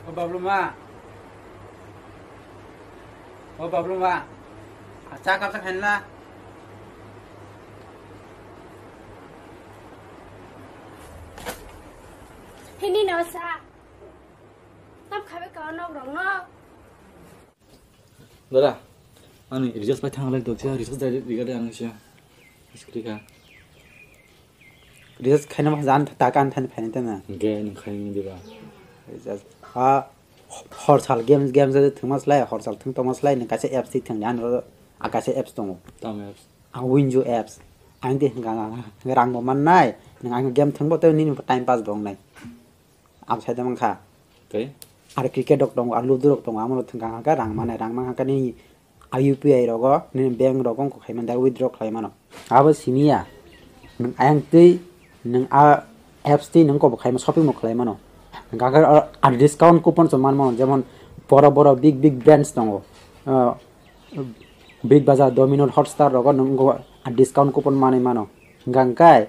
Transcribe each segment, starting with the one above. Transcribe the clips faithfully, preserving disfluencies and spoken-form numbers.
O Bablu ma. O Bablu ma. A cha kap cha khaina. Hini no sa. Tam khabe ka nok rong no. Dada, ani recharge pai thang lai dokcha, recharge dai rigade ang sia. Skri kha. Recharge khaina ma jan ta kan than phaina tana. Ge nung khaini diba. Recharge. A hor sal games games de thung mas lai, hor sal thung to mas lai, nung kaisa apps ti thung yan ro, a kaisa apps tongo. Tam apps. A Winjo apps. Ang de hwnga rang bo man nai, nung ang game thung bo to nini time pass bo nai. Am sai de man kha. Tei? Ar cricket rok tongo, ar ludo rok tongo, amo rok thung kha kha rang mane, rang man kha ni a U P I rogo, nini bank rogo wngkha khaimani, withdraw khlai mano. Abo simi ya, nwng ayang twi, nwng a apps twi nwng kok bo khaima shopping bo khlai mano. Hwnkha khe ar discount coupon se man mano, jemon boro boro big big brands tongo, ah, Big Bazaar, Domino's, Hotstar rogo nwng discount coupon manwi mano. Hwnkha khe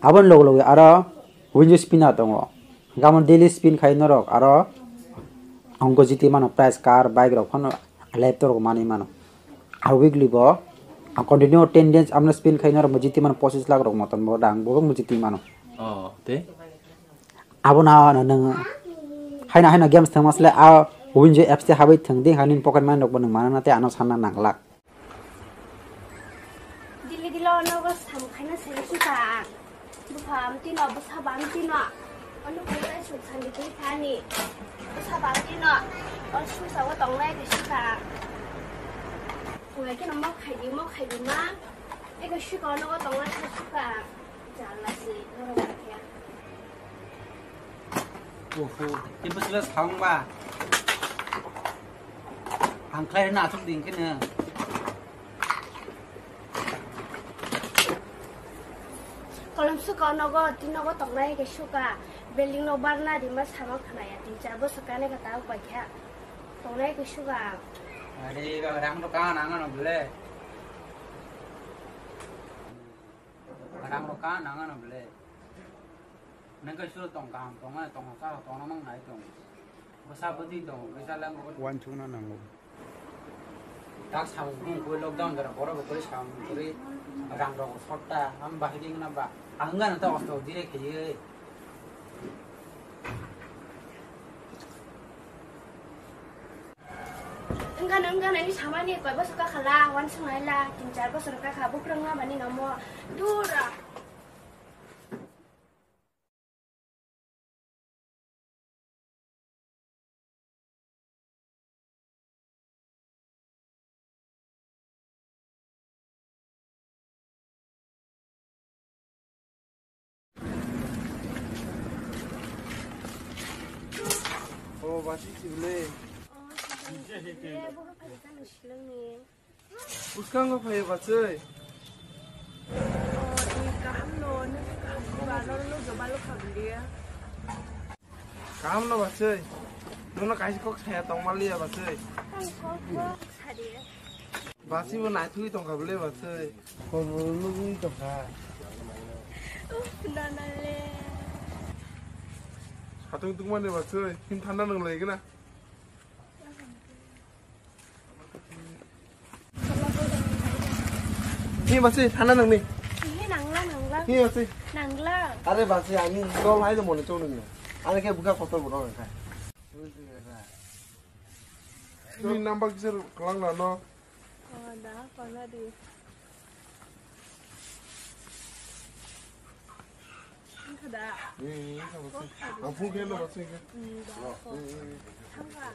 aboni loge loge aro Winjo spinner tongo. Hwnkhe amo daily spin khai norok aro ongko jiti mano, prize car, bike rok phano laptop rok manwi mano. Aro weekly bo ang continue ten days amno spin khai norok bo jiti mano, pochis lakh rok motom bo rang bo jiti mano. Oh, tei? Abono nwng haino haino games thwngma sle a Winjo apps tei habwi thwng di, haino nini pocket money rokbo nwng manana tei ano sanna nanglak. Dili dilo nogo sam khaina se suka. Bupha amtino, bwsa ba amtino. Ano khaina suk sandi khe thani. Bwsa ba amtino. O susa o tongnai khe suka. Phungai kheno mo khaidi, mo khaidi ma. Eko suka o nogo tongnai khe suka. Jala se, norok khe. Oho, tei bwswla sawng ba? Ang khlai rwna aswk ding khe no. Kolom suka o nogo, tei nogo tongnai khe suka. Building no barna rima sama khnaya, tin char bosor kane khe tabuk bai kha. Tongnai khe suka ang. Are, ba rang rok ka nang ano bole. Rang rok ka nang ano bole. Nang kai suro tong kaham tong, tong sa tong nang nai tong. Bwsa bwtwi tong, bwsa lang. Wan chukna nango. Tak samung kung koi lockdown gara boro bo koi samung koi rang rok sotta, am bahai ding na ba. Ang gana ta osto dire kheye. Wngkha, wngkha, nini samani koi bosor kakhala, wansuk naila, tin char bosor kakha, bukrang ma bani nomo, dura. O, basi sibile. O, sibile, bo phai ka ni silangni. Bwskango phai bachai. O, ni kaham no, ni kaham ba, no, no, joba lo kha bili. Kaham no bachai. Nono kaisa kok saya tong maliya bachai. Ang kok kok sadi. Basi bo naithugwi tongkha bole bachai. Kok bo nugwi tongkha. Uff, nana le. Satung tungmani bachai, hin thanda nang lai gana. Ni basi thana nangni. Ini nangla, nangla. Ni basi. Nangla. Are basi ani dol hai do mone chong nangni. Ani ke buka kotor bono nangkha. Ni number kisa kalang na no. Oh, da, pala di. Ang phone khe no basi. Hmm, da. Thangka.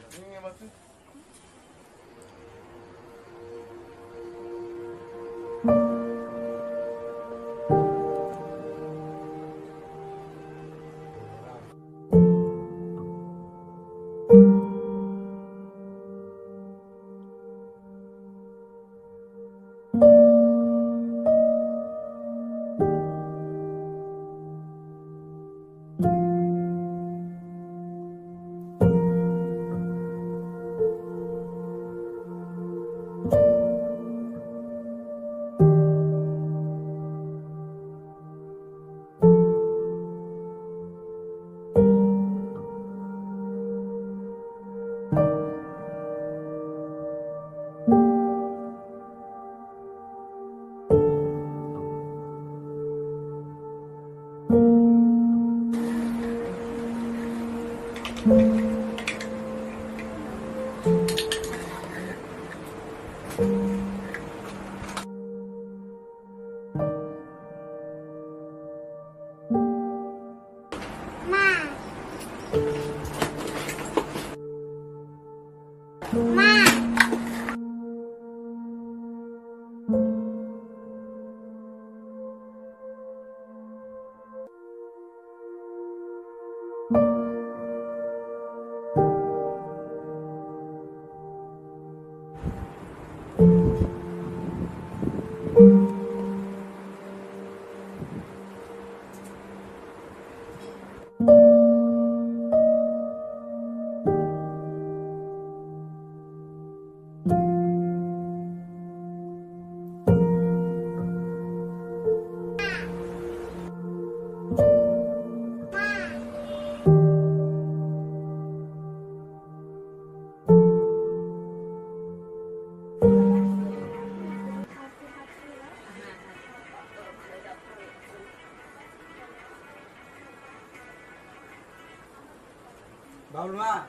Baulma.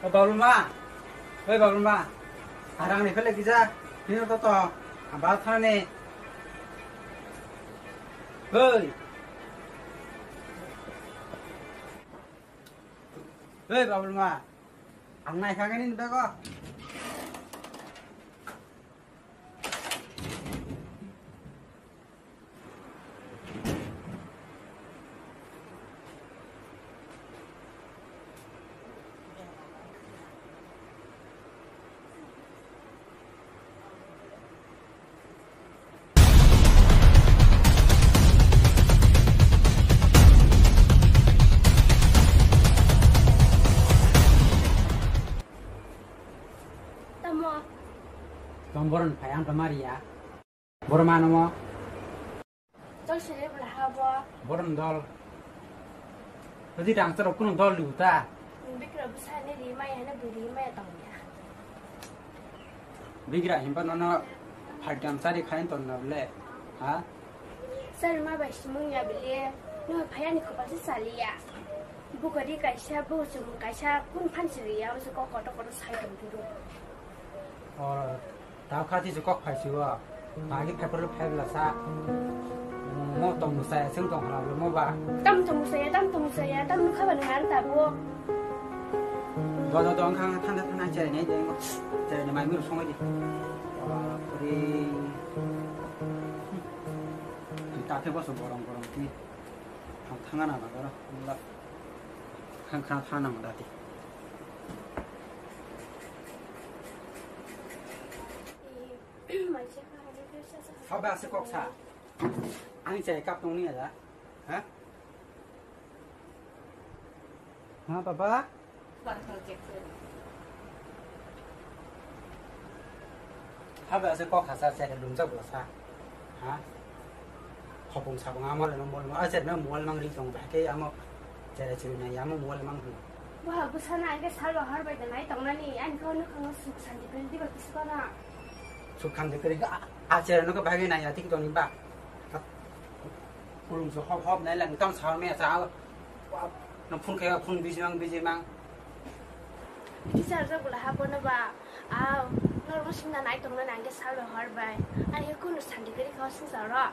O Baulma. Oi Baulma. Arang ni phele kisa. Hino to to. Abal thani. Oi. Oi Baulma. Ang nai khagani ni bego. Tamo. Tong boron phai ang to mariya. Borok mano mo? Dol sele bwla ha bo. Borok ni dol. Hadi rang charo kuno dol di uta. Bikra bwsa ni ri maya hene bwrwi maya tong ya. Bikra himba nono phai dam chari khain ton na le. Ha? Sir ma bai simung ya bile. No phaya ni khopal se sali ya. Bukari kaisa, bu chum kaisa, kun phan sili ya, usu kok koto koto sai tong duro. Or Tao kha tisi kok phai siwo. Magi phai phuru phai bwla sa. Mo tong musaya, seng tong hala bwla mo ba. Tam tong musaya, tam tong musaya, tam nukha ba nang ar tabo. Do do do, ang kha thanda thanda cherai nai de. Cherai nai mai muru songai di. Bapre. Ta khe boso borong borong ti. Thang thanga na ba goro. Bwla. Khang khang thang nang dati. Haba se kok sa. Ani chai kap tong ni ada. Ha? Ha, baba? Haba se kok hasa se lumjak bo sa. Ha? Khopung sabung amo le mobile mang, a, jera mobile mang ri tong ba ke amo jera chiri na amo mobile mang hu. Bo ha bwsa na ke salo har bai da nai tong nani, ani ko no khang suk santi pen di ba kis ko na. Suk khan de kri ga, a jera no ko ba ge na ya tik tong ni ba. Kulung so hop hop nai lang tong sa me sa. No phun khe phun biji mang biji mang. Teacher rok bwla ha bono ba, a, norok no singna nai tongna nang khe salo hor bai. Ani khe kunu santi kwrwi kha o swngchar o.